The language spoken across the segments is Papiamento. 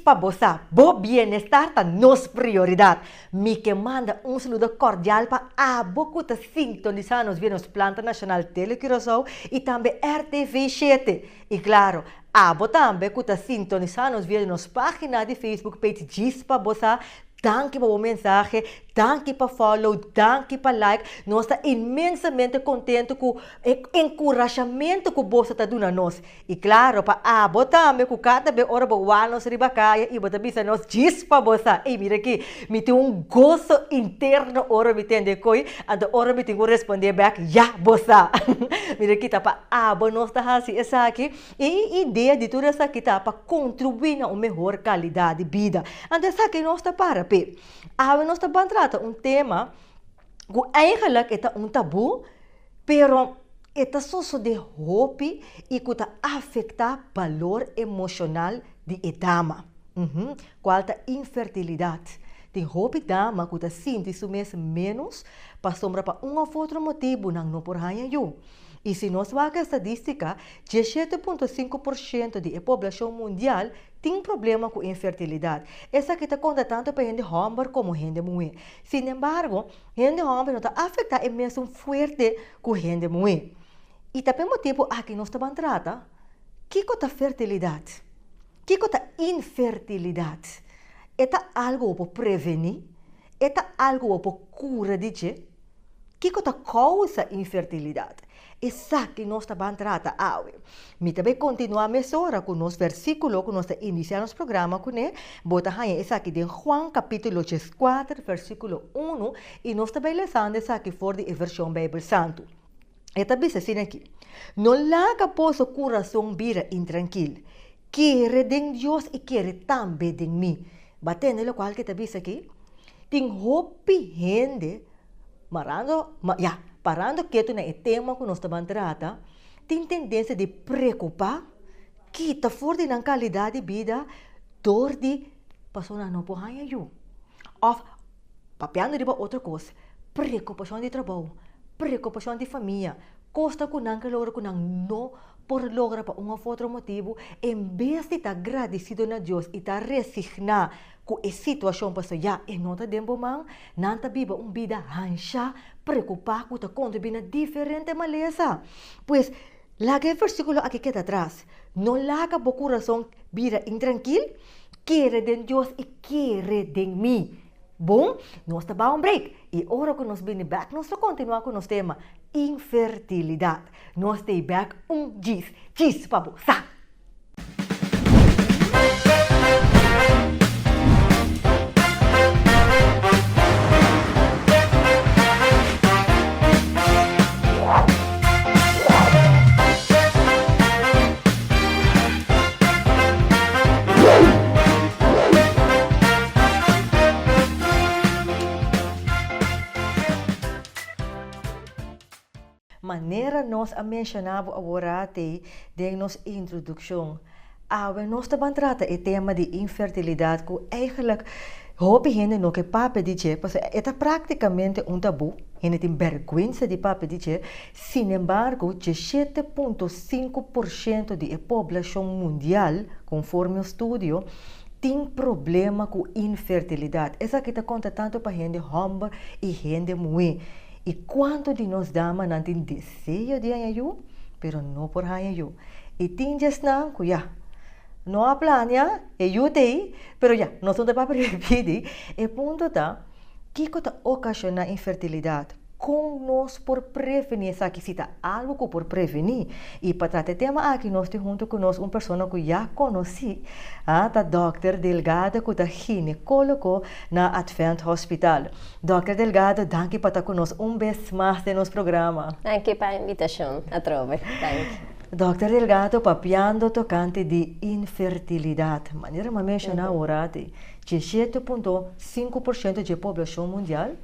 pa bo sa, bo bienestar ta nos prioridat. Mi ke manda un saludo kordial pa abo ku ta sintonisá nos via nos planta nashonal Tele Curaçao i tambe RTV shete. I klaro, abo tambe ku ta sintonisá nos via di nos página di Facebook page Djis pa bo sa, danki pa bo mensahe, danki pa follow, danki pa like. Nos ta inmensamente kontentu ku e enkurashamentu ku boso ta duna nos. I klaro, pa abo tambe ku kada be ora bo wak nos riba kaya i bo ta bisa nos djis pa bo sa, Ey, mira aki, mi tin un goso interno ora mi tende koi, anto ora mi tin ku respondé bèk, Ya, bo sa! Mira aki, ta pa abo nos ta hasi esaki, i e idea di tur esaki ta pa kontribuí na un mehor kalidat di bida. Anto esaki nos ta para p'e. Awe nos ta ban trata un tema ku eigenlik e ta un tabú, Pero e ta sosodé hopi i ku ta afektá balor emoshonal di e dama, kual ta infertilidat. Tin hopi dama ku ta sinti su mes ménos pasobra pa un òf otro motibu nan no por haña yu. I si nos wak e stadístika, 17.5 por shento di e poblashon mundial tin problema ku infertilidat. Esaki ta konta tantu pa hende hòmber komo hende muhé. Sinembargo, Hende hòmber no ta afektá e mesun fuerte ku hende muhé. I ta p'e motibu aki nos ta ban trata kiko ta fertilidat, kiko ta infertilidat. E ta algu bo por prevení? E ta algu bo por kura di dje? Kiko ta kousa infertilidat? Esaki nos ta ban trata awe. Mi ta bai kontinuá mesora ku nos versíkulo ku nos ta inisiá nos programa kuné. Bo ta haña esaki den Juan kapítulo dieskuater versíkulo unu i nos ta bai lesando esaki for di e vershon Beibel Santu. E ta bisa asina aki, No laga boso kurason bira intrankil. Kere den Dios i kere tambe den mi. Bo a tende lokual ke ta bisa aki? Tin hopi hende marando, ya, parando ketu na e tema ku nos ta ban trata, tin tendensia di preokupá, kita for di nan kalidat di bida dor di pasobra nan no por haña yu. Òf, papiando riba otro kos, preokupashon di trabou, preokupashon di famia, kos ta ku nan ke logra ku nan no por logra pa un òf otro motibu, en bes di ta gradisido na Dios i ta resigná ku e situashon pasobra ya e no ta den bo man, nan ta biba un bida hanshá, preokupá ku ta kontribuí na diferente malesa. Pues, laga e versíkulo aki keda atras, No laga bo kurason bira intrankil, kere den Dios i kere den mi. Bon, nos ta bai un break i ora ku nos bini bèk nos ta kontinuá ku nos tema, infertilidat. Nos ta ei bèk un djis, djis pa bo sa! Manera nos a menshoná bo aworati den nos introdukshon, awe nos ta ban trata e tema di infertilidat ku eigentlik hopi hende no ke papia di dje pasobra e ta praktikamente un tabú, hende tin bèrgwensa di papia di dje. Sinembargo, djeshete punto sinku por shento di e poblashon mundial, konforme un studio, tin problema ku infertilidat. Esaki ta konta tantu pa hende hòmber i hende muhé. I kuantu di nos damanan tin deseo di haña yu, pero no por haña yu. I tin djesnan ku ya no a plania e yu t'ei, pero ya, nos no ta papia ripiti. E punto ta, kiko ta okashoná infertilidat? Kon nos por prevení esaki si ta algu ku por prevení? I pa trata e tema aki nos tin huntu ku nos un persona ku ya konosí, a ta dòkter Delgado ku ta ginekólogo na Advent Hospital. Dòkter Delgado, danki pa ta ku nos un bes mas den nos programa. Danki pa e invitashon atrobe. Danki. Dòkter Delgado papiando tokante di infertilidat. Manera mi a menshoná ora di 17.5% dje poblashon mundial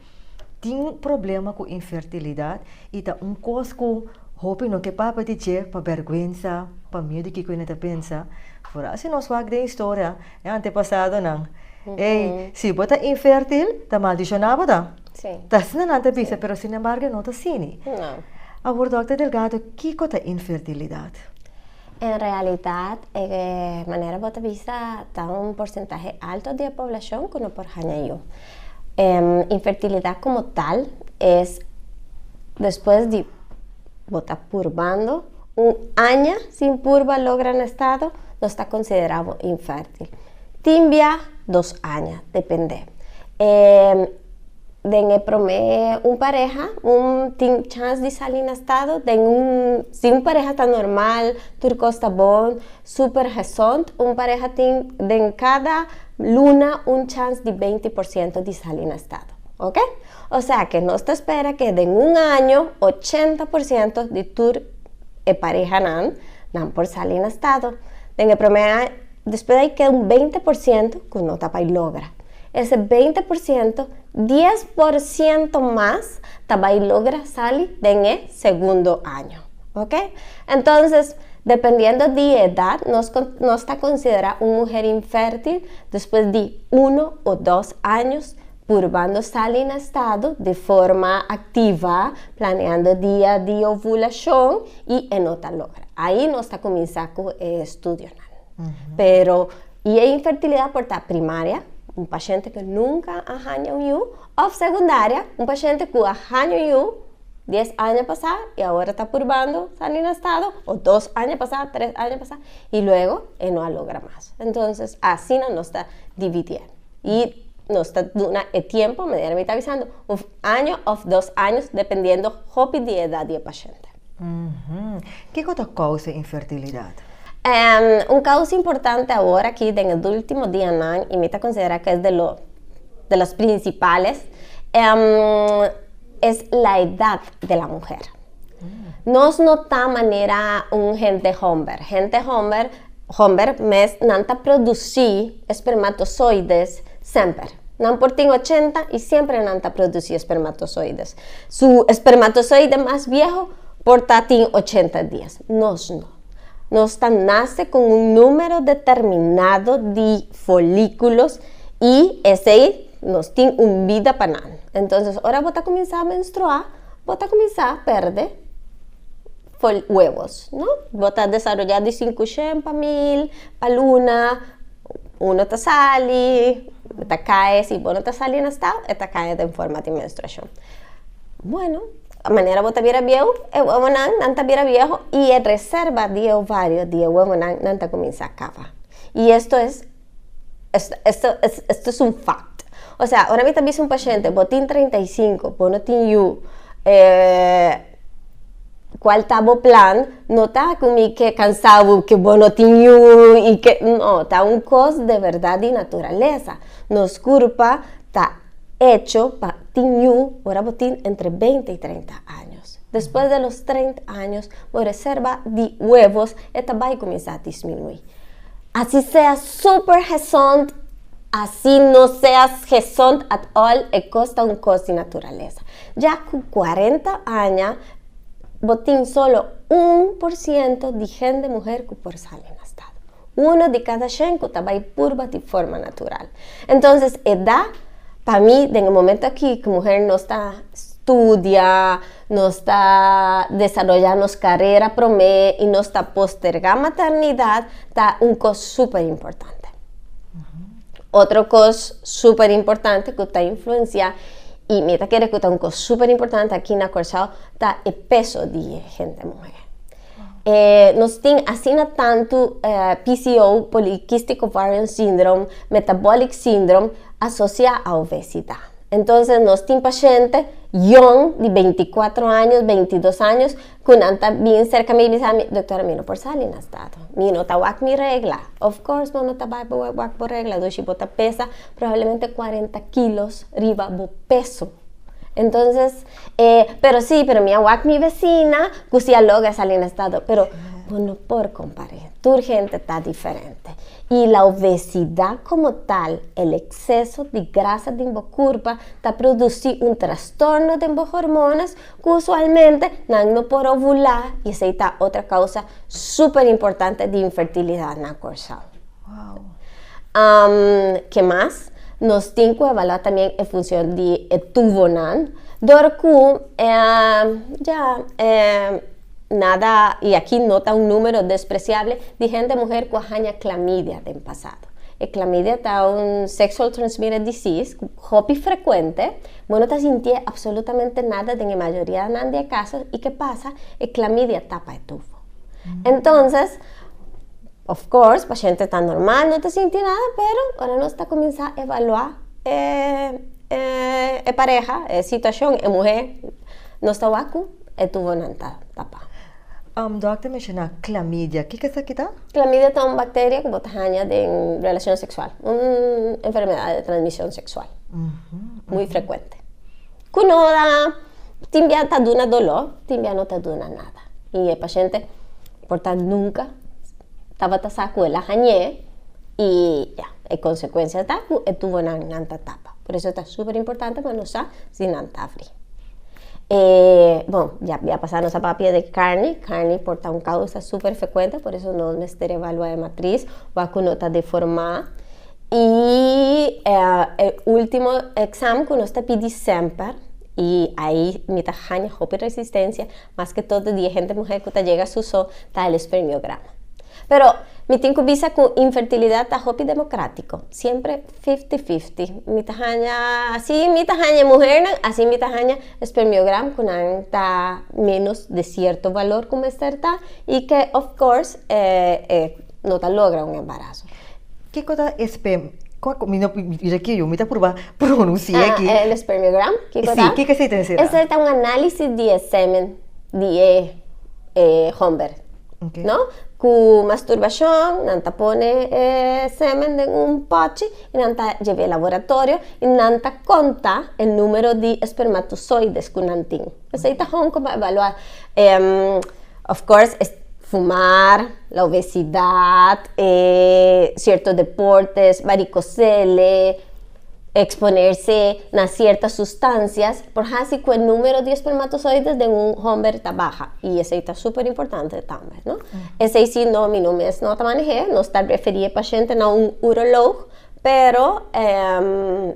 tin problema ku infertilidat i ta un kos ku hopi no ke papia di dje pa bèrgwensa, pa miedu kiko hende ta pensa. Foral si nos wak den historia, e antepasadonan, ey, si bo ta infértil, ta maldishoná bo ta. Ta asina nan ta bisa, pero sinembargo e no ta asini. Awor, dòkter Delgado, kiko ta infertilidat? En realidat, e manera bo ta bisa ta un porsentahe alto di e poblashon ku no por haña yu. Infertilidat komo tal es despues di bo ta purbando un aña sin purba logra na estado, nos ta konsiderá bo infèrtil. Tin bia dos aña, dependé. Den e promé un pareha un tin chans di sali na estado den un si un pareha ta normal tur kos ta bon super gezond un pareha tin den kada luna un chans di 20% di sali na estado ok osea ke nos ta spera ke den un año 80% di tur e parehanan nan por sali na estado den e promé aña despues ai keda un 20% ku no ta bai logra. Ese 20%, 10% mas ta bai logra sali den e segundo año. Ok? Entonces, dependiendo di edad, nos, nos ta considera un muher infértil despues di uno o dos años purbando sali na estado di forma activa, planeando dia di ovulacion y e no ta logra. Ahí nos ta cuminsa cu e estudionan. Pero y e infertilidad por ta primaria, un pashente ku nunka a haña un yu, òf segundaria, un pashente ku a haña un yu 10 aña pasá i awor ta purbando sali na estado, o 2 aña pasá, 3 aña pasá, i luego e no a logra mas. Entonces, asina nos ta dividiendo. I nos ta duna e tempu, manera mi ta avisando, un aña òf 2 aña, dependiendo hopi di edat di e pashente. Kiko ta kousa infertilidat? Un kousa importante awor aki den e último dianan, i mi ta konsiderá ku e de los principales, es la edad de la mujer. Nos no ta manera un hende hòmber. Hende hòmber, hòmber mes nan ta produsí espermatozoides semper. Nan por tin 80 i semper nan ta produsí espermatozoides. Su espermatozoide mas bieu por ta tin 80 dia. Nos no. Nos ta nase ku un numero determinado di folíkulo i esei nos tin un bida pa nan. Entonces, ora bo ta kuminsá menstruá, bo ta kuminsá pèrdè huevos, no? Bo ta desaroyá di 500 pa 1000 pa luna, uno ta sali, ta kai, si bo no ta sali na estado, ta kai den forma di menstruashon. Bueno, manera bo ta bira bieu, e huevonan nan ta bira bieu i e reserva di ovario di huevonan nan ta kuminsá kaba. I esto es un fact. O sea, ora mi ta bisa un pashente, bo tin 35, bo no tin yu, kua ta bo plan? No ta ku mi ke kansá ku bo no tin yu i ke no, ta un kos di berdat di naturalesa. Nos kurpa ta hecho pa tin yu, ora bo tin entre 20 i 30 aña. Despues di los 30 aña, e reserva di huevos ta bai kuminsá disminuí. Asina sea super gezond, asina no sea gezond at all, e kos ta un kos di naturalesa. Ya ku 40 aña, bo tin solo 1% di hende muhé ku por sali na estado. Uno di kada 100 ta bai purba di forma natural. Entonces, edat, pa mi, den e momento aki ku muhé no ta studia, no ta desaroyando karera promé i no ta postergá maternidat, ta un kos super importante. Otro kos super importante ku ta influensiá, i mi ta kere ku ta un kos super importante aki na Kòrsou, ta e peso di hende muhé. Nos tin asina tantu PCO, Polycystic Ovarian Syndrome, Metabolic Syndrome, asosiá na obesidat. Entonces, nos tin pashente young di 24 aña, 22 aña, ku nan ta bin serka mi i bisa: "Doktora, mi no por sali na estado. Mi no ta wak mi regla." Of course, no ta wak bo regla. Dushi, bo ta pesa probablemente 40 kilos riba bo peso. Entonces, pero sí, pero mi a wak mi vecina, ku si a logra sali na estado, pero no por kompará. Tur hende ta diferente. I la obesidat komo tal, e ekseso di grasa den bo kurpa, ta produsí un trastorno di hormona ku usualmente no por ovulá i esei ta otro kousa super importante di infertilidat na Kòrsou. Ke mas? Nos tin ku evaluá tambe e funshon di tubonan. Dor ku ya. nada, y aki no ta un numero despreciable, di hende muher cu a haña clamidia den pasado. E clamidia ta un sexual transmitted disease cu hopi frecuente, bo no ta sintié absolutamente nada den e mayorianan di e caso, y ke pasa? E clamidia tapa e tufo. Entonces, of course, pashente ta normal, no ta sinti nada, pero ora nos ta cuminsa evalua e e pareha, e situacion, e muher, nos ta wak cu e tubonan ta tapa. Dokter menciona clamidia, kiko esaki ta? Clamidia ta un bacteria cu bo ta haña den relacion sexual, un enfermedad de transmision sexual, muy frecuente. Cu no da, tin bia ta duna dolor, tin bia no ta duna nada. Y e pashente por ta nunca tabata sa cu el a hañ'é y ya, e consecuencia ta cu e tubonan nan ta tapa. Por eso ta super importante pa nos sa si nan ta abri. E, bon, ya bia pasa nos a papia de carni, carni por ta un causa super frecuente, por eso nos mester evalua e matriz, wak cu no ta deforma. Y e ultimo examen cu nos ta pidi semper, y ahi mi ta haña hopi resistencia, mas ke todo di e hende muher cu ta yega su so, ta el espermiograma. Pero mi tin cu bisa cu infertilidad ta hopi democratico, siempre fifty fifty. Mi ta haña, asi mi ta haña e muhernan, asi mi ta haña espermiogram cu nan ta menos de cierto valor cu mester ta y ke of course no ta logra un embarazo. Kiko ta espe mi no mira aki yo mi ta purba pronuncia aki. Ah, el espermiogram, kiko ta? Si, kiko esei ta encera? Esei ta un analisis di e semen di e e homber, no? Ku masturbashon nan ta pone e semen den un pochi i nan ta llev'e laboratorio i nan ta konta e numero di espermatozoides ku nan tin. Esei ta hon ku pa evalua. Of course es fumar, la obesidad, cierto deportes, varicocele, exponerse na ciertas sustancias por haci cu e numero di espermatozoides den un homber ta baha y esey ta super importante tambe, no? Esey si no, mi no mes no ta maneh'é, nos ta referi e paciente na un uroloog, pero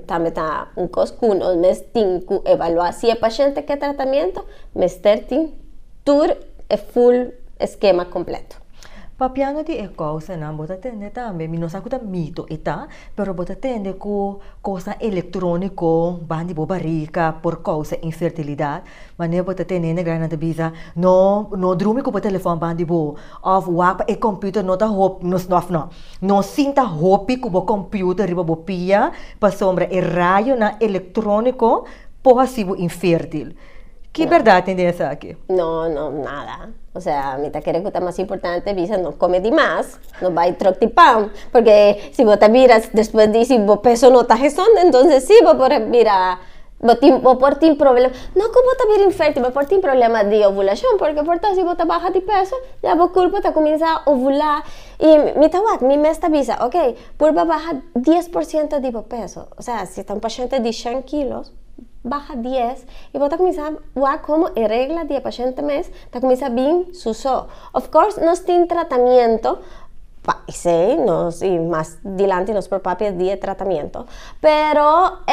tambe ta un cos cu nos mes tin cu evalua si e paciente ke tratamiento mester tin Tur e full eskema kompleto. Papiando di e kousanan bo ta tende tambe, mi no sa ku ta mito e ta, pero bo ta tende ku kosnan elektroniko ban di bo barika por kousa infertilidat. Manera bo ta tende hende grandinan ta bisa, no no drumi ku bo telefòn ban di bo, òf wak pa e kòmpiuter no ta hopi, òf no, no sinta hopi ku bo kòmpiuter riba bo pia pasobra e rayonan elektroniko por hasi bo infertil. Ki berdad tin den esaki? No, no, nada. O sea, mi ta kere ku ta mas importante bisa no kome di mas, no bai trok di pan, porque si bo ta bira despues di si bo peso no ta gezond, entonces si bo por bira, bo tin, bo por tin problema, no ku bo ta bira infértil, bo por tin problema di ovulashon, porque por ta si bo ta baha di peso, ya bo kurpo ta kuminsá ovulá, i mi ta wak, mi mes ta bisa, ok, purba baha 10% di bo peso, o sea, si ta un pashente di shen kilos, baha dies y bo ta cuminsa wak como e regla di e pashente mes ta cuminsa bin su so. Of course nos tin tratamiento pa esey nos y mas dilanti nos por papia di e tratamiento pero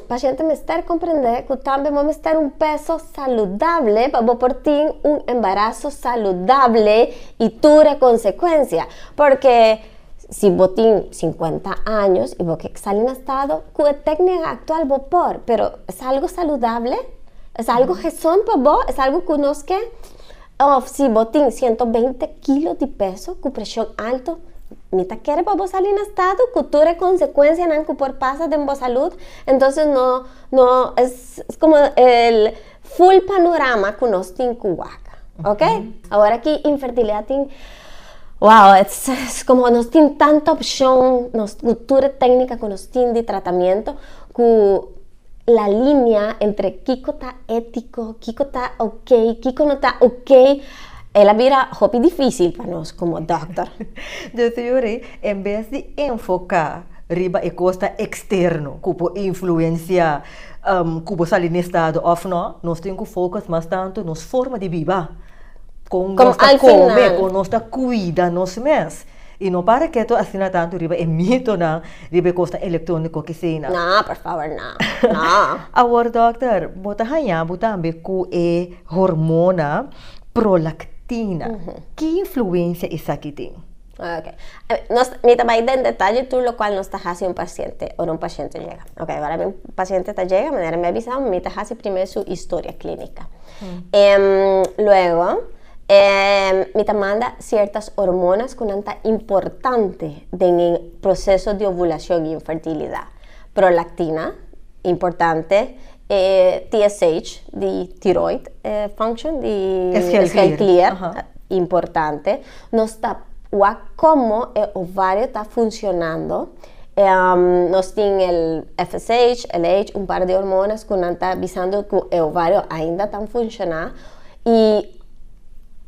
pashente mester comprende cu tambe bo mester un peso saludable pa bo por tin un embaraso saludable y tur e consecuencia porque Si bo tin 50 años y bo ke sali na estado, ku e téknika aktual bo por, pero es algo saludable? Es algo gezond pa bo? Es algo ku nos ke? Òf si bo tin 120 kilo di peso ku preshon alto, mi ta kere pa bo sali na estado ku tur e konsekuensianan ku por pasa den bo salud? Entonces no, no, es komo el full panorama ku nos tin ku wak, ok? Awor aki infertilidat tin, wow, es es komo nos tin tanta opshon, nos ku tur e téknika ku nos tin di tratamiento ku la linea entre kiko ta étiko, kiko ta ok, kiko no ta ok, el a bira hopi difísil pa nos komo dòkter. Dus Yuri, en bes di enfoká riba e kosnan eksterno ku por influensiá Ku bo sali n'e estado òf nò, nos tin ku focus mas tantu nos forma di biba, kon nos ta kome, kon nos ta kuida nos mes. I no para ketu asina tantu riba e mitonan, riba e kosnan elektróniko keseinan. No, por favor, no. No. Awor dòkter, bo ta haña bo tambe ku e hormona. prolactina. Ki influensia esaki tin? Ok. Nos, mi ta bai den detaye tur locual nos ta haci un paciente ora un paciente yega. Ok, ora un paciente ta yega, manera mi a bisa, mi ta haci primer su historia clinica. Luego, mi ta manda ciertas hormonas cu nan ta importante den e proceso di ovulacion y infertilidad. Prolactina, importante, TSH, di thyroid function, di schildklier, importante. Nos ta wak como e ovario ta funcionando. Nos tin el FSH, LH, un par di hormonas cu nan ta bisando cu e ovario ainda ta funciona. Y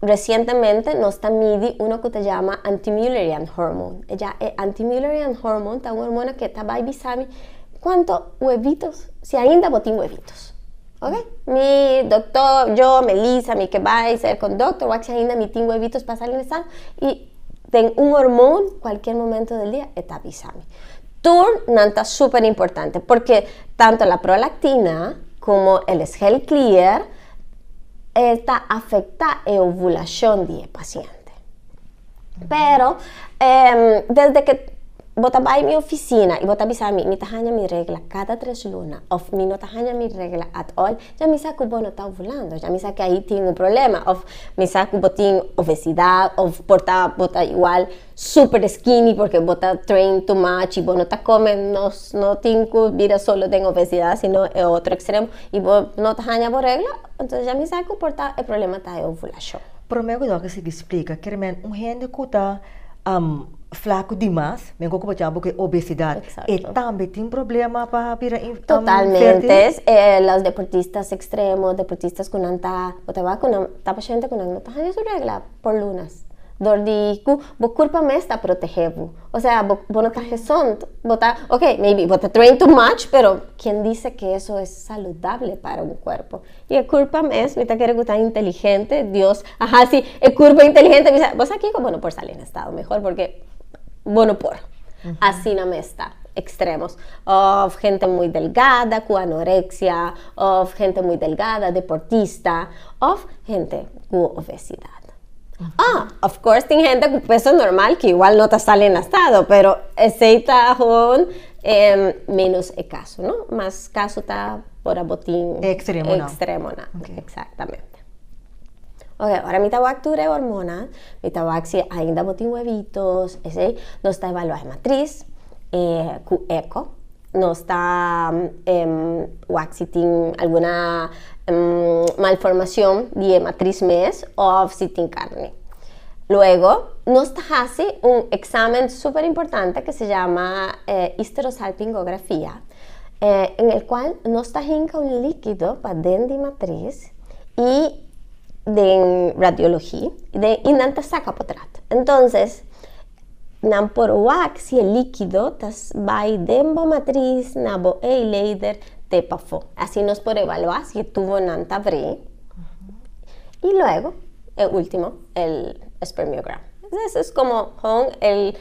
recientemente nos ta midi uno cu ta yama anti-Müllerian hormone. E ya e anti-Müllerian hormone ta un hormona cu ta bay bisami cuanto huevitos, si ainda bo tin huevitos. Ok? Mi doctor, yo, Melissa, mi ke bay ser con doctor, wak si ainda mi tin huevitos pa sali na y den un hormone cualkier momento del dia e ta bisami. Tur nan ta super importante porque tanto la prolactina como el schildklier e ta afecta e ovulacion di e paciente. Pero desde que bo ta bai mi oficina y bo ta bisa mi, mi ta haña mi regla cada 3 luna of mi no ta haña mi regla at all, ya mi sa cu bo no ta ovulando, ya mi sa que ahí tin un problema of mi sa cu bo tin obesidad of por ta bo ta igual super skinny porque bo ta train too much y bo no ta come, no, no tin cu bira solo den obesidad sino e otro extremo y bo no ta haña bo regla, entonces ya mi sa cu por ta e problema ta e ovulacion. Prome cu dòkter sigui splica, kier men un hende cu ta flaco dimas, men cu bo chama bo cu e obesidad, e tambe tin problema pa bira fértil? Totalmente, los deportistas extremos, deportistas cu nan ta, bo ta wak cu nan ta paciente cu nan no ta haña su regla por lunas, dor di cu bo curpa mes ta protege bo, osea bo bo no ta gezond, bo ta, ok, maybe bo ta train too much, pero quien dice que eso es saludable para un cuerpo? Y e curpa mes, mi ta kere cu ta inteligente, Dios a haci e curpa inteligente, mi sa, bo sa kico? Bo no por sali na estado mehor porque bo no por. Asina mes ta, extremos. Of gente muy delgada cu anorexia, of gente muy delgada, deportista, of gente cu obesidad. Ah, of course tin gente cu peso normal cu igual no ta sali na estado, pero esey ta gewoon menos e caso, no? Mas caso ta ora bo tin Extremo nan. Extremo nan, exactamente. Ok, ora mi ta wak tur e hormona, mi ta wak si ainda bo tin huevitos, esey, nos ta evalua e matriz, cu eco, nos ta wak si tin alguna malformacion di e matriz mes of si tin carni. Luego, nos ta haci un examen super importante que se llama histerosalpingografia, en el cual nos ta hinca un likido pa den di matriz y den radiologia y nan ta saca potrat. Entonces, nan por wak si e likido ta bai den bo matriz na bo eileider te pafó. Así nos por evalua si e tubonan ta abrí. Y luego, e ultimo, el espermiogram. Eso es como con el,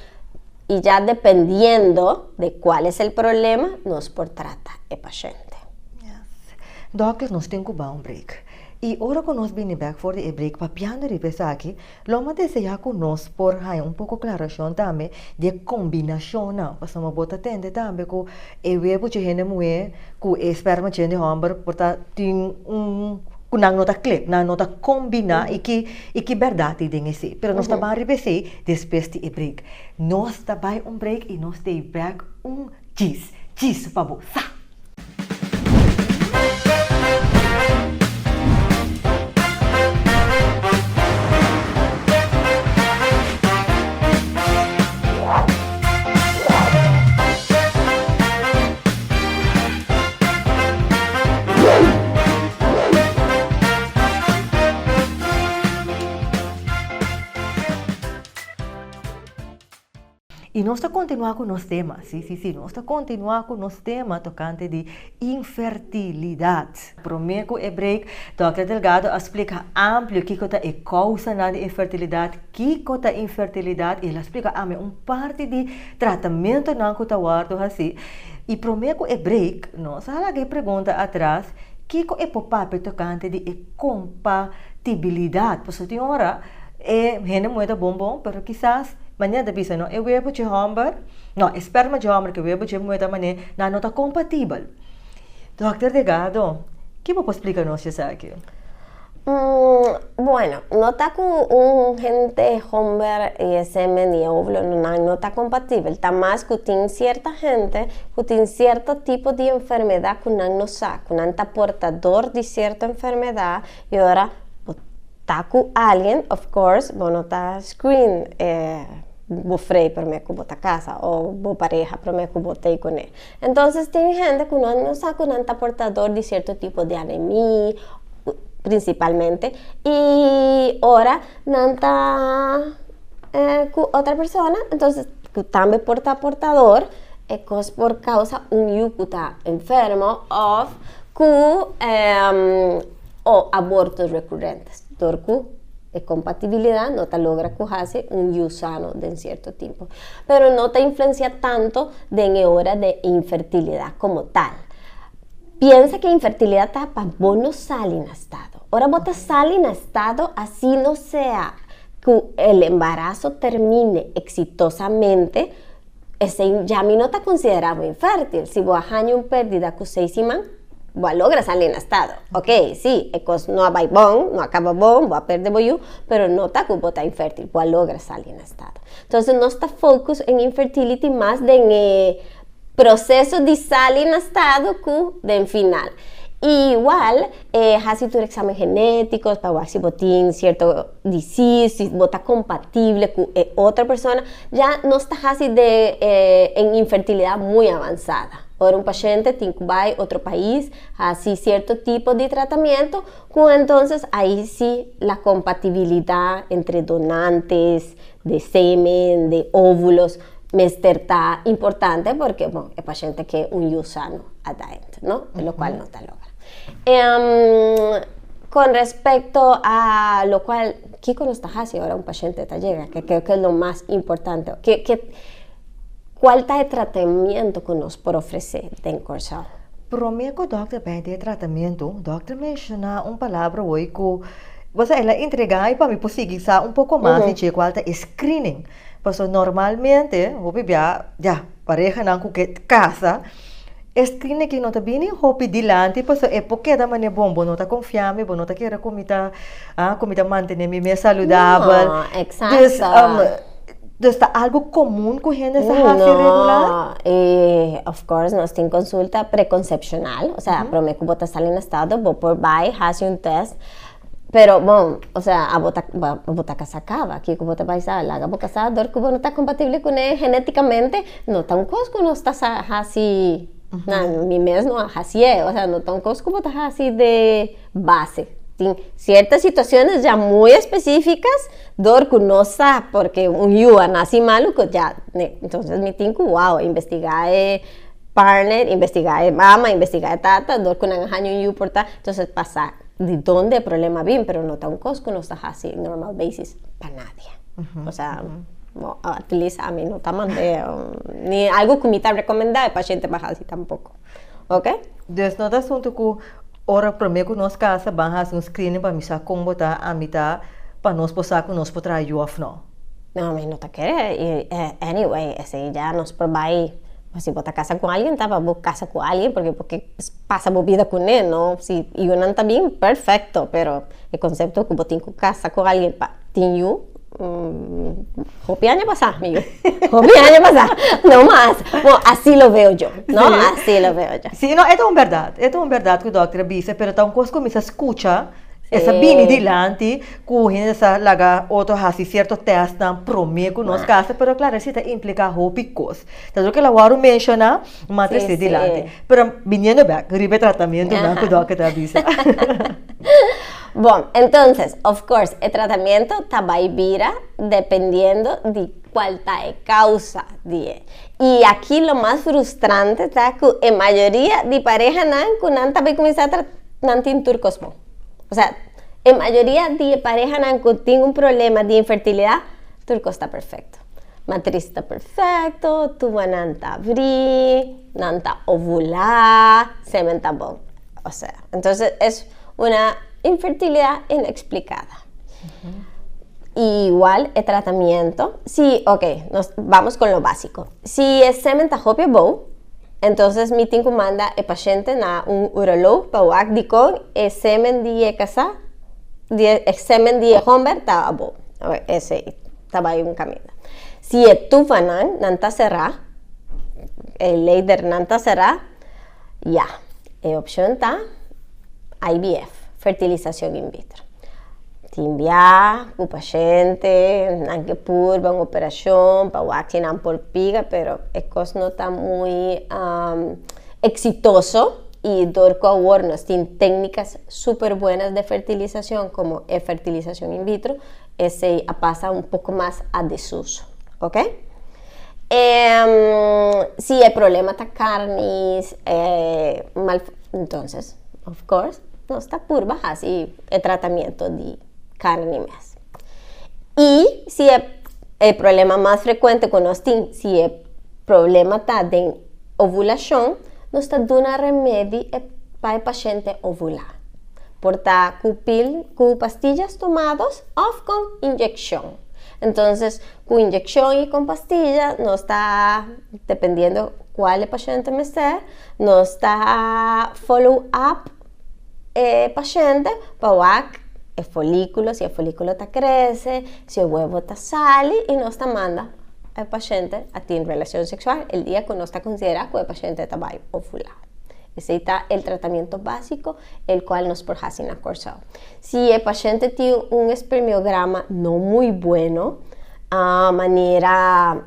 y ya dependiendo de cuál es el problema, nos por trata e paciente. Yes. Dokter, nos tin cu ba un break. Y ora cu nos bini bek for di e break papiando riba esaki, lo mi a desea cu nos por haya un poco aclaracion tambe di e combinacionnan. Pasobra bo ta tende tambe cu e webo dje hende muhe cu e sperma dje hende homber por ta tin un cu nan no ta click, nan no ta combina y ki y ki berdad tin den esey. Pero nos ta ban riba esey despues di e break. Nos ta bay un break y nos ta bek un djis, djis pa bo sa! Y nos ta continua cu nos tema, si, si, si, nos ta continua cu nos tema tocante di infertilidad. Prome cu e break, Dòkter Delgado a splica amplio kico ta e causanan di infertilidad, kico ta infertilidad y el a splica ami un parti di tratamentonan cu ta wordo haci. Y prome cu e break, nos a laga e pregunta atras, kico e por papia tocante di e compa. Compatibilidad, pasobra tin ora e hende muhe ta bon bon, pero kisas manera ta bisa no, e webo dje homber, no, e sperma dje homber ku e webo dje muhe ta manera nan no ta compatibel. Dòkter Delgado, ki bo por splika nos esaki? Bueno, no ta ku un hende homber i e semen i e óvulo nan no ta kompatibel, ta mas ku tin sierta hende ku tin sierto tipo di enfermedat ku nan no sa, ku nan ta portador di sierto enfermedat i ora bo ta ku algien, of course, bo no ta screen e bo frei promé ku bo ta kasa o bo pareha promé ku bo ta ei kuné. Entonces tin hende ku nan no sa ku nan ta portador di sierto tipo di anemia principalmente y ora nan ta cu otra persona entonces cu tambe por ta portador e cos por causa un yu cu ta enfermo of cu o abortos recurrentes dor cu e compatibilidad no ta logra cu haci un yu sano den cierto tempo pero no ta influencia tanto den e ora de infertilidad como tal. Piensa ku infertilidat ta pa bo no sali na estado. Ora bo ta sali na estado, asi no sea ku el embaraso termine eksitosamente, esei ya mi no ta konsiderá bo infértil. Si bo a haña un pèrdida ku seis siman, bo a logra sali na estado. Ok, si, e kos no a bai bon, no a kaba bon, bo a pèrdè bo yu, pero no ta ku bo ta infértil, bo a logra sali na estado. Entonces nos ta focus en infertility mas den e Proceso di sali na stado cu den final. Igual e haci tur examen geneticos pa wak si bo tin cierto disease, si bo ta compatible cu e otro persona. Ya nos ta haci den en infertilidad muy avanzada. Ora un paciente tin cu bay otro pais haci cierto tipo di tratamiento cu entonces ahi si la compatibilidad entre donantes de semen, de óvulos, mester ta importante porque, bon, e paciente ke un yu sano at the end, no? Lo cual no ta logra. Con respecto a lo cual, kiko nos ta haci ora un paciente ta yega? Que creo que es lo mas importante. Ke, ke, cual ta e tratamiento cu nos por ofrece den Corsou? Prome cu dokter bay den e tratamiento, dokter menciona un palabra hoy cu Bo sa el a entrega i pa mi por sigui sa un poko mas di dje kual ta e screening. Pasobra normalmente hopi bia ya parehanan ku ke kasa e screening aki no ta bini hopi dilanti pasobra e por keda manera bon bo no ta konfia mi bo no ta kere ku mi ta ku mi ta mantene mi mes saludabel. No, exacto. Dus ta algo komun ku hende sa hasi regular? No, i of course nos tin konsulta preconcepcional, osea prome ku bo ta sali na estado bo por bai hasi un test, pero bon, osea abo ta bo ta kasa kaba, kiko bo ta bai sa laga bo kasa dor ku bo no ta kompatibel kuné genetikamente, no ta un kos ku nos ta sa hasi, na mi mes no a hasié, osea no ta un kos ku bo ta hasi de base. Tin cierto situaciones ya muy específicas dor cu no sa porque un yu a naci malo cu ya entonces mi tin cu wow investiga e partner, investiga e mama, investiga e tata dor cu nan a haña un yu por ta entonces pa sa di donde e problema a bin pero no ta un cos cu nos ta haci normal basis pa nadie. Osea at least ami no ta mande ni algo cu mi ta recomenda e paciente pa haci tampoco. Ok. Dus no ta asunto cu Ora promé ku nos kasa ban hasi un screening pa mi sa kon bo ta, ami ta, pa nos por sa ku nos por traha yu òf no. No, mi no ta kere i anyway esei ya nos por bai, si bo ta kasa ku alguien ta pa bo kasa ku alguien porque bo ke pasa bo bida kuné no, si yunan ta bin perfecto pero e konsepto ku bo tin ku kasa ku alguien pa tin yu Hopi aña pasá, mi yu. Hopi aña pasá. No mas. Bon, así lo veo yo, no? Sí. Así lo veo yo. Sí, no, e ta un bèrdat. E ta un bèrdat ku dòkter a bisa, pero ta un kos ku mi sa skucha, e sa bini dilanti ku hende sa laga otro hasi sierto tèstnan promé ku nos kasa, pero klaro esei ta impliká hopi kos. Ta loke el a wòrdu menshoná, ma ta esei dilanti. Pero biniendo bèk riba e tratamentunan ku dòkter ta bisa. Bon, entonces, of course, e tratamiento ta bai bira dependiendo di cual ta e causa di e. Y aki lo mas frustrante ta cu e mayoria di parehanan cu nan ta bai cuminsa trata, nan tin tur cos bon. O sea, e mayoria di e parehanan cu tin un problema di infertilidad, tur cos ta perfecto. Matriz ta perfecto, tubanan ta abri, nan ta ovula, semen ta bon. O sea, entonces es una. Infertilidad inexplicada. Igual el tratamiento. Sí, ok, nos vamos con lo básico. Si e semen ta hopi abou, entonces mi tin ku manda e pashènt na un uroloog pa wak dikon e semen di e kasá, di e semen di e hòmber ta abou. Esei ta bai un kaminda. Si e tubanan nan ta será, e leidernan ta será, ya, e opshon ta IVF, fertilisashon in vitro. Tin bia ku pashènt nan ke purba un operashon pa wak si nan por piga, pero e kos no ta muy eksitoso i dor ku awor nos tin téknikas super buenas de fertilisashon komo e fertilisashon in vitro, esei a pasa un poko mas a desuso, ok. Si e problema ta karnis, mal, entonces of course nos ta purba hasi e tratamiento di karni mes. I si e e problema mas frekuente ku nos tin, si e problema ta den ovulashon, nos ta duna remedi e pa e pashente ovulá. Por ta ku pil, ku pastillas tomados òf kon inyekshon. Entonces, ku inyekshon i kon pastilla nos ta, dependiendo kual e pashente mester, nos ta follow up e pashente pa wak e folíkulo, si e folíkulo ta krese, si e huevo ta sali i nos ta manda e pashente a tin relashon seksual el dia ku nos ta konsiderá ku e pashente ta bai ovulá. Esei ta el tratamiento básiko el kual nos por hasi na Kòrsou. Si e pashente tin un espermiograma no muy bueno, manera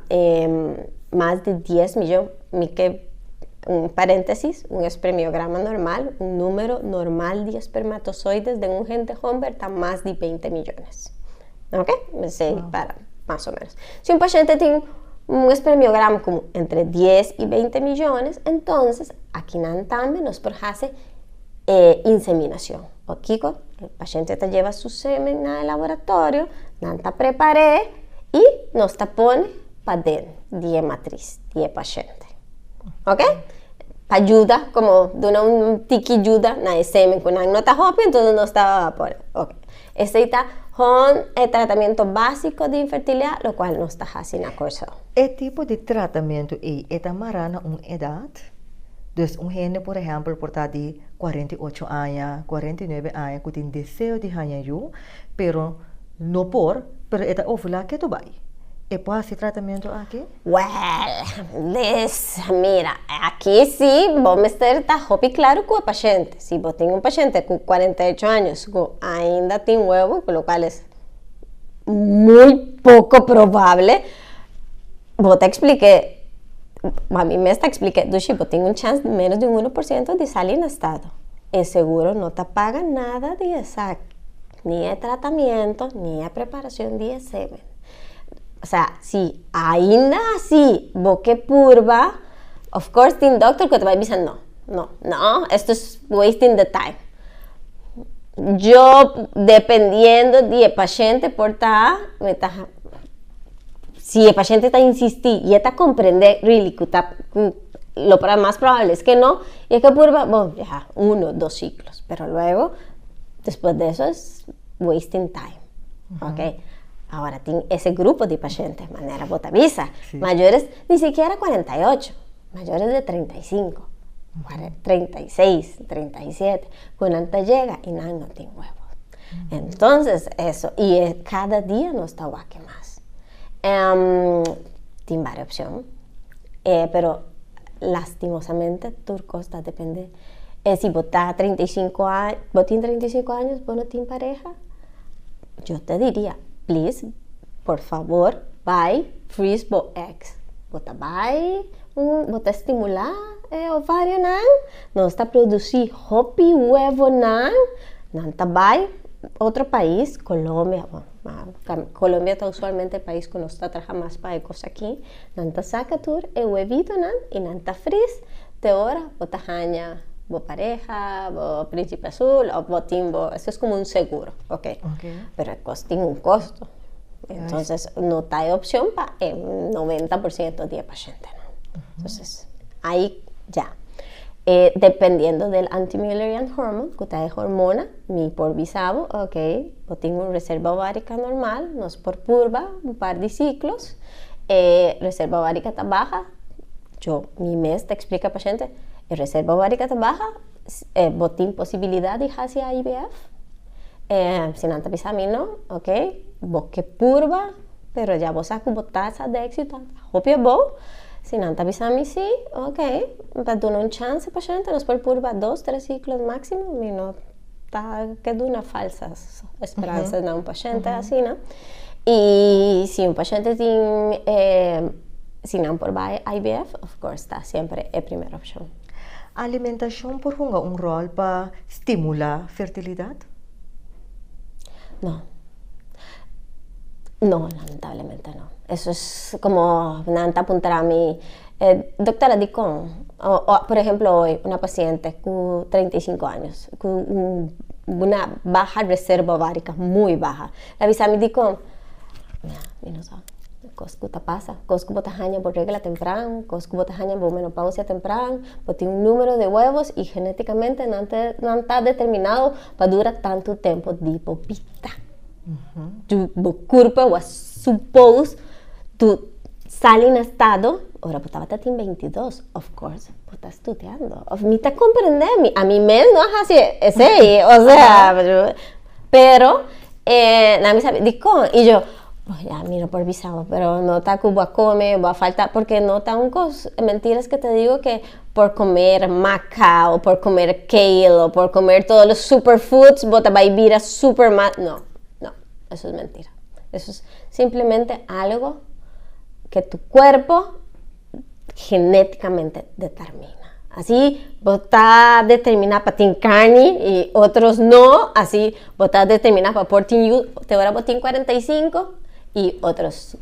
mas di dies miyon, mi ke un paréntesis, un espermiograma normal, un número normal di espermatozoides den un hende homber ta mas di 20 millones. Ok? Esei para mas o menos. Si un pashente tin un espermiograma como entre 10 y 20 millones, entonces akinan tambe nos por hasi inseminacion. O kiko? E pashente ta lleva su semen na e laboratorio, nan ta prepar'é y nos ta pone paden di e matris di e pashente. Ok? Pa yuda, como duna un tiki yuda na e semen ku nan no ta hopi, entonces nos ta pone. Ok. Esei ta hon e tratamiento básiko di infertilidat, lokual nos ta hasi na Kòrsou. E tipo di tratamentu ei e ta mará na un edat? Dus un hende por ehèmpel por ta di 48 aña, 49 aña ku tin deseo di haña yu, pero no por, pero e ta ovulá ketu bai. E por hasi e tratamentu aki? Well, this, mira, aki si bo mester ta hopi claro cu e paciente. Si bo tin un paciente cu 48 años cu ainda tin huevo, cu lo cual es muy poco probable, bo ta explique, ami mes ta explique, dushi, bo tin un chance di menos di un 1% di sali na estado. E seguro no ta paga nada di esaki, ni e tratamiento, ni e preparacion di e semen. O sea, si ainda asi bo ke purba, of course tin dokter ku ta bai bisa no, no, no, esto es wasting the time. Yo dependiendo di e pashente por ta, mi ta, si e pashente ta insisti y e ta comprende really ku ta, ku lo mas probable es ke no, y e ke purba, bon, ya, uno, dos ciclos, pero luego, despues de eso es wasting time, ok. Ahora tin ese grupo di pashente, manera bo ta bisa, mayores ni sikiera 48, mayores de 35, 36, 37, ku nan ta yega i nan no tin huevo. Entonces eso, i e kada dia nos ta wak mas. Tin varios opcion, pero lastimosamente tur kos ta depende, si bo ta 35 aña, bo tin 35 años, bo no tin pareha, Yo te diria, please, por favor, bai freeze bo eggs. Bo ta bai un, bo ta stimulá e ovarionan, nos ta produsí hopi huevonan, nan ta bai otro pais, Colombia, bon, Colombia ta usualmente e pais ku nos ta traha mas pa e kos aki, nan ta saka tur e huevitonan i nan ta freeze te ora bo ta haña bo pareha, bo principe azul of bo tin bo, eso es como un seguro, ok. Pero e kos tin un kosto. Entonces no ta e opcion pa e 90% di e pashentenan. Entonces, ahi ya. Dependiendo del anti-Müllerian hormone, ku ta e hormona, mi por bisa bo, ok, bo tin un reserva ovárica normal, nos por purba un par di ciclos, e reserva ovárica ta baha, yo mi mes ta explica pashente, e reserva ovárica ta baha, bo tin posibilidad di haci IVF? Si nan ta bisa mi no, ok, bo ke purba, pero ya bo sa ku bo tasa di éxito ta hopi abou. Si nan ta bisa mi sí, ok, mi ta duna un chance pashente, nos por purba dos, tres ciclos máximo, mi no ta ke duna falsas esperanzas na un pashente asina. Y si un pashente tin, si nan por bai IVF, of course ta siempre e primer opcion. Alimentacion por hunga un rol pa stimula fertilidad? No. No, lamentablemente no. Eso es como nan ta puntra mi, "Doctora, dicon?" O, por ejemplo, hoy, una paciente con 35 años, con una baja reserva ovárica, muy baja. El a bisa mi, "Dicon?" Mira, mi no sabe. Cos cu ta pasa, cos cu bo ta haña bo regla tempran, cos cu bo ta haña bo menopausia tempran, bo tin un numero di huevos y genéticamente nan nan ta determinado pa dura tanto tempo di bo bida. Tu bo curpa was supposed to sali na estado ora bo tabata tin 22, of course, bo ta studiando. Of mi ta comprende, mi, a mi mes no a haci esey, o sea, pero nan mi sabi dicon y yo, ya mi no por bisa bo, pero no ta cu bo a come, bo a falta, porque no ta un cos, mentiras que te digo que por comer maca o por comer kale o por comer todos los superfoods bo ta bay bira super mal, no, no, eso es mentira. Eso es simplemente algo que tu cuerpo genéticamente determina. Así bo ta determina pa tin carni y otros no, así bo ta determina pa por tin yu te ora bo tin 45 y otros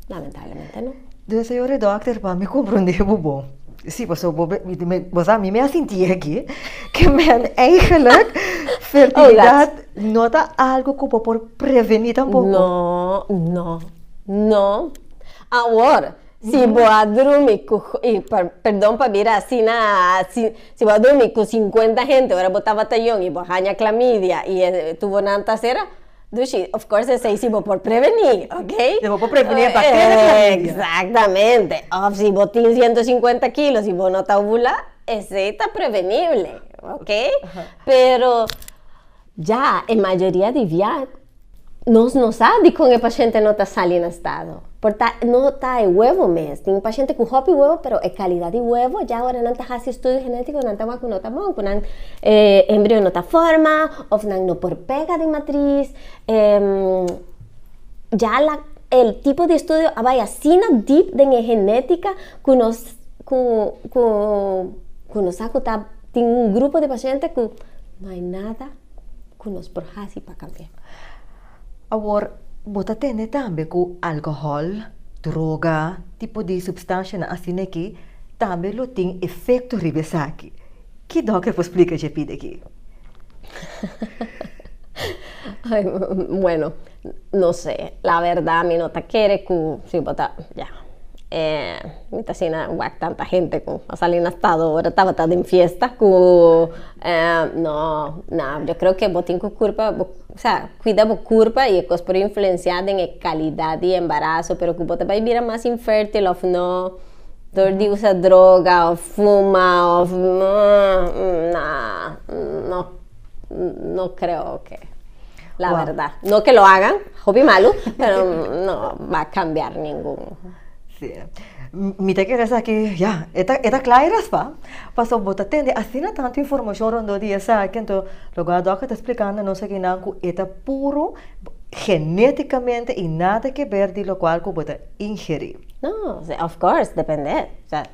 lamentablemente no. Dus, señora dokter, pa mi comprende bo bon. Sí, paso bo, bo sa, mi me a sinti aki, ke men eigenlijk fertilidad no ta algo ku bo por preveni tampoco. No, no, no. Awor, si bo a drumi ku, y perdon pa bira asina, si, si bo a drumi ku 50 hende ora bo tabata yong y bo a haña clamidia y e tubo nan ta cera, dushi, of course esei si bo por preveni, ok? Si bo por preveni e bacteria clamidia. Exactamente. Of si bo tin 150 kilos y bo no ta ovula, esei ta prevenible, ok? Pero ya e mayoria di bia nos no sa dikon e pashente no ta sali na estado. Por ta no ta e huevo mes. Tin pashente ku hopi huevo, pero e kalidat di huevo ya ora nan ta hasi estudio genetiko nan ta wak ku no ta bon, ku nan embrio no ta forma of nan no por pega den matris. Ya la el tipo di estudio a bai asina deep den e genetika ku nos ku ku ku nos sa ku ta tin un grupo di pashente ku no hay nada ku nos por hasi pa kambia. Awor, bo ta tende tambe ku alkohòl, droga, tipo di supstanshanan asina aki tambe lo tin efekto riba esaki. Ki dòkter por splika dje pida aki? Ay, bueno, no sé, la verdad mi no ta kere ku si bo ta, ya, mi ta asina wak tanta hende ku a sali na estado ora tabata den fiesta ku no, no, yo creo que bo tin ku kurpa, bo, osea, kuida bo kurpa i e kos por influensiá den e kalidat di embaraso, pero ku bo ta bai bira mas infértil òf no dor di usa droga òf fuma òf no, no, no creo ke, la berdad, no ke lo hagan, hopi malu, pero no va a cambiar ningun. Sí. Mi ta kere sa ki, ya, e ta, e ta kla i raspa. Pasobra bo ta tende asina tantu informashon rondó di esaki, anto loke a dòkter ta splikando nos akinan ku e ta puru genétikamente i nada ke ber di lokual ku bo ta ingerí. No, of course, depende. Osea,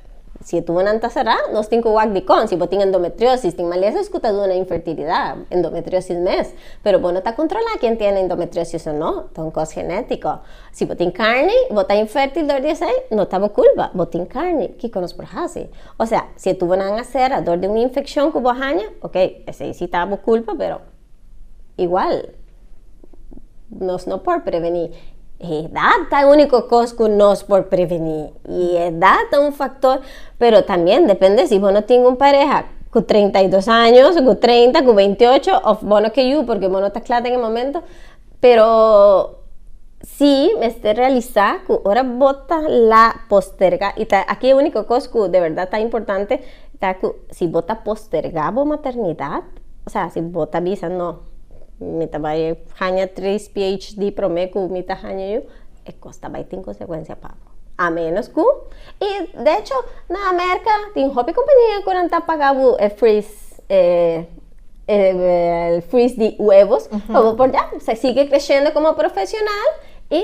si e tubonan ta será, nos tin ku wak dikon. Si bo tin endometriosis, tin malesas ku ta duna infertilidat, endometriosis mes. Pero bo no ta kontrolá ken tiene endometriosis o no, ta un kos genétiko. Si bo tin karni, bo ta infértil dor di esei, no ta bo kulpa, bo tin karni, kiko nos por hasi? Osea, si e tubonan a sera dor di un infekshon ku bo a haña, ok, esei si ta bo kulpa, pero igual nos no por prevení. Edat ta e úniko kos ku nos por prevení. I edat ta un faktor, pero también depende si bo no tin un pareha ku 32 años, ku 30, ku 28 òf bo no ke yu porque bo no ta kla den e momento. Pero sí mester realisá ku ora bo ta la postergá, i ta aki e úniko kos ku de bèrdat ta importante ta ku si bo ta postergá bo maternidat, osea si bo ta bisa no, Mi ta bai haña tres PhD promé ku mi ta haña yu, e kos ta bai tin konsekuensia pa bo. A ménos ku, i de echo na Merka tin hopi kompania ku nan ta paga bo e freeze, e e freeze di huevos pa bo por ya sigui kreshendo komo profeshonal i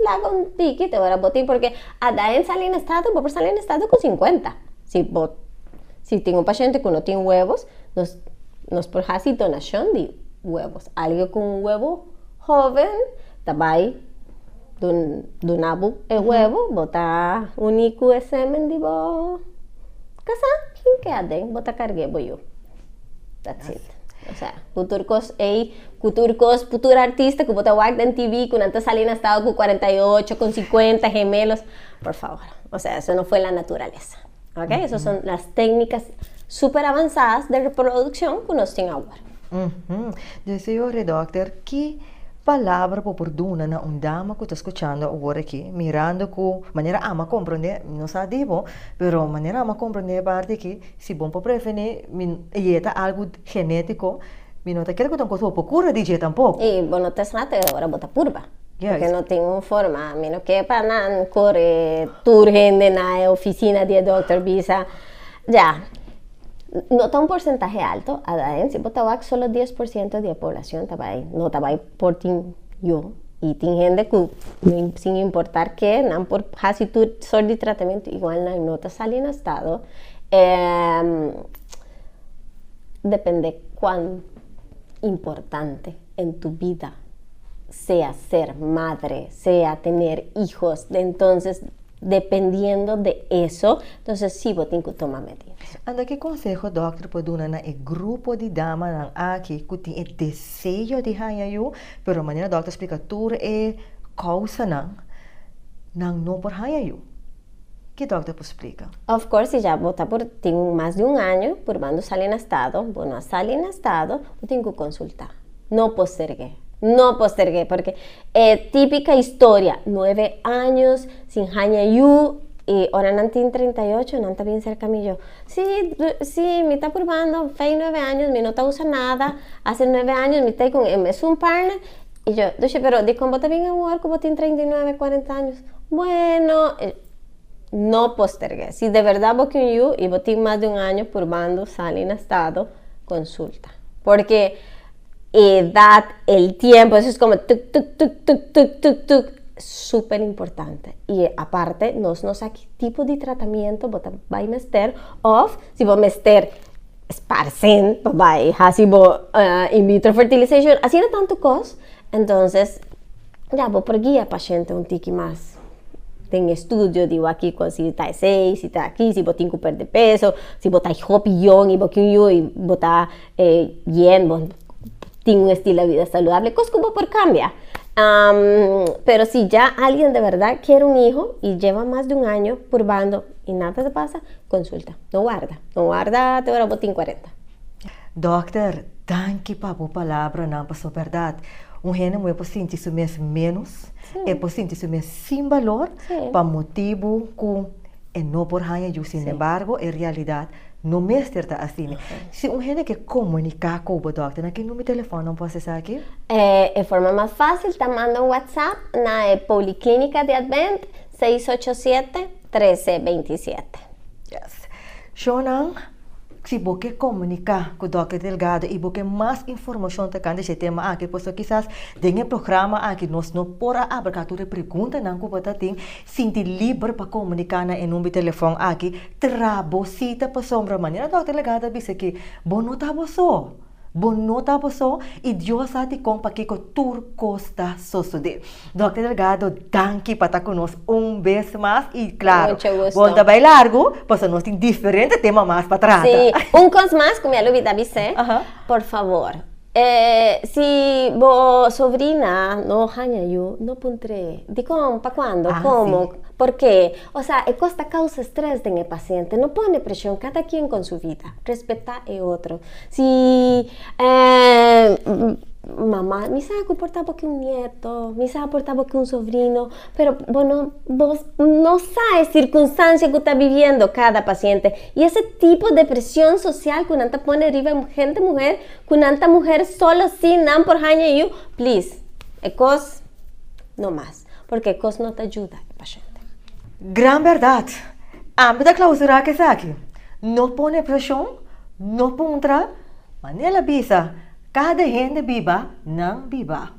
laga un tiki te ora bo tin, porque adaen sali na estado bo por sali na estado ku sinkuenta si bo si tin un pashente ku no tin huevos nos Nos por hasi donashon di huevos. Alguien ku un huevo hoven ta bai duna bo e huevo, bo ta uni ku e semen di bo kasá, sin ke aden bo ta karg'é bo yu. That's it. Osea, ku tur kos ei, ku tur kos, ku tur artista ku bo ta wak den TV ku nan ta sali na estado ku 48, ku 50 gemelos, por favor, osea, eso no fue la naturalesa. Ok, esas son las técnicas super avanzadas de reproducción ku nos tin awor. Dus señor dokter, ki palabra bo por duna na un dama ku ta skuchando awor aki, mirando ku manera ama komprondé, mi no sa di bo, pero manera ama komprondé e parti aki, si bo por prevení, mi e ta algu genétiko, mi no ta kere ku ta un kos ku bo por kura di dje tampoko. I bo no ta sa te ora bo ta purba. Porque no tin un forma, mi no ke pa nan kore tur hende na e oficina di e dokter bisa, ya, no ta un porcentahe alto, adaen si bo ta wak solo 10% di e poblacion ta bai, no ta bai por tin yu, y tin hende ku sin importar ke nan por hasi tur sort di tratamiento igual nan no ta sali na estado, depende cuan importante en tu vida sea ser madre, sea tener hijos, entonces dependiendo de eso, entonces sí bo tin cu tuma medidas. Anda ki conseho dokter por duna na e grupo di damanan aki cu tin e deseo di haña yu, pero manera dokter splica tur e causanan, nan no por haña yu? Ki dokter por splica? Of course, si ya bo ta por tin mas di un año purbando sali na estado, bo no a sali na estado, bo tin cu consulta. No postergué, no postergué, porque e típica historia, nueve años sin haña yu, y ora nan tin 38, nan ta bin cerca mi yo, sí, sí, mi ta purbando, fei nueve años, mi no ta usa nada, hace nueve años mi ta con e mesun partner, y yo, dushi, pero dicon bo ta bin awor cu bo tin 39, 40 años? Bueno, no postergué, si de verdad bo kier un yu y bo tin mas di un año purbando sali na estado, consulta. Porque edad, el tiempo, eso es como tuk, tuk, tuk, tuk, tuk, tuk, tuk, super importante. Y aparte, nos no sa ki tipo di tratamiento bo ta bai mester, of si bo mester sparcen pa bai hasi bo in vitro fertilization, asina tanto cos. Entonces, ya bo por guia paciente un tiki mas den estudio di wak kiko si ta esei, si ta aki, si bo tin ku perde peso, si bo ta hopi yong i bo kin yu i bo ta yen, bo tin un estilo de vida saludable, kos ku bo por kambia. Pero si ya alguien de berdad kier un hijo i lleva mas di un año purbando i nada ta pasa, konsulta. No warda, no warda te ora bo tin kuarenta. Dòkter, danki pa bo palabranan, pasobra bèrdat un hende muhé por sinti su mes ménos, e por sinti su mes sin balor pa motibu ku e no por haña yu. Sinembargo, e realidat no mester ta asina. Si un hende ke komuniká ku bo, dòkter, na ki numero di telefòn nan por hasi esaki? E forma mas fásil ta manda un WhatsApp na e Poliklínika di Advent, seis ocho siete, trese beinti siete. Yes. Shownan. Si bo ke komuniká ku Dòkter Delgado i bo ke mas informashon tokante dje tema aki, pasobra kisas den e programa aki nos no por a abarká tur e preguntanan ku bo ta tin, sinti liber pa komuniká na e number di telefòn aki. Traha bo sita pasobra manera Dòkter Delgado a bisa ki bo no ta bo so. Bo no ta bo so i Dios sa dikon pakiko tur kos ta sosodé. Dòkter Delgado, danki pa ta ku nos un bes mas i klaro, bo no ta bai largu pasobra nos tin diferente tema mas pa trata. Sí, un kos mas ku mi a lubida bis'é, por fabor. Si bo sobrina no haña yu, no puntr'é, Dikon? Pa kuando? Komo? Porke? Osea, e kos ta kousa stres den e pasiente. No pone preshon, kada kien kon su vida. Respetá e otro. Si mama, mi sa ku por ta bo ke un nieto, mi sa por ta bo ke un sobrino, pero bo no, bo no sa e sirkunstansia ku ta bibiendo kada pasiente. I ese tipo de preshon sosial ku nan ta pone riba e hende muher, Ku nan ta muher solo si nan por haña yu, please, e kos no mas, porque e kos no ta yuda e pashente. Gran bèrdat! Ami ta klausurá ku esaki. No pone preshon, no puntra, manera el a bisa, kada hende biba nan biba.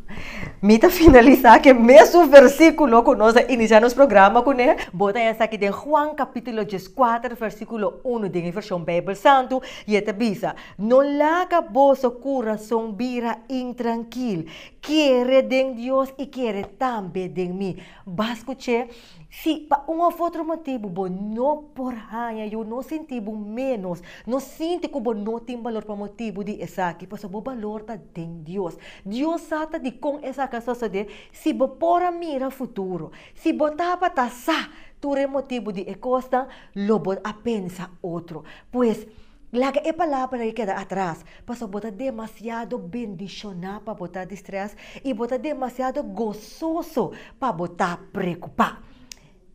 Mi ta finalisá ku e mesun versíkulo ku nos a inisiá nos programa kuné. Bo ta haña esaki den Juan kapítulo dieskuater versíkulo unu den e vershon Beibel Santu i e ta bisa, No laga boso kurason bira intrankil. Kere den Dios i kere tambe den mi. Ba skuch'é? Si pa un òf otro motibu bo no por haña yu, no sinti bo ménos. No sinti ku bo no tin balor pa motibu di esaki, pasobra bo balor ta den Dios. Dios sa ta dikon esaki a sosodé. Si bo por a mira futuro, si bo tabata sa tur e motibu di e kosnan, lo bo a pensa otro. Pues, Laga e palabra ei keda atras, pasobra bo ta demasiado bendishoná pa bo ta di strès i bo ta demasiado gososo pa bo ta preokupá.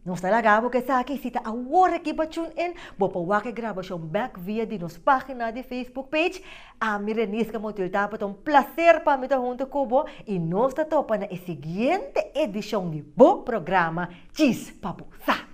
Nos ta laga bo ku esaki, si ta awor aki bo tune in, bo por wak e grabashon bèk via di nos página di Facebook page. Ami Renisca Motil tabata un plaser pa mi ta huntu ku bo i nos ta topa na e siguiente edishon di bo programa Djis pa Bo Sa.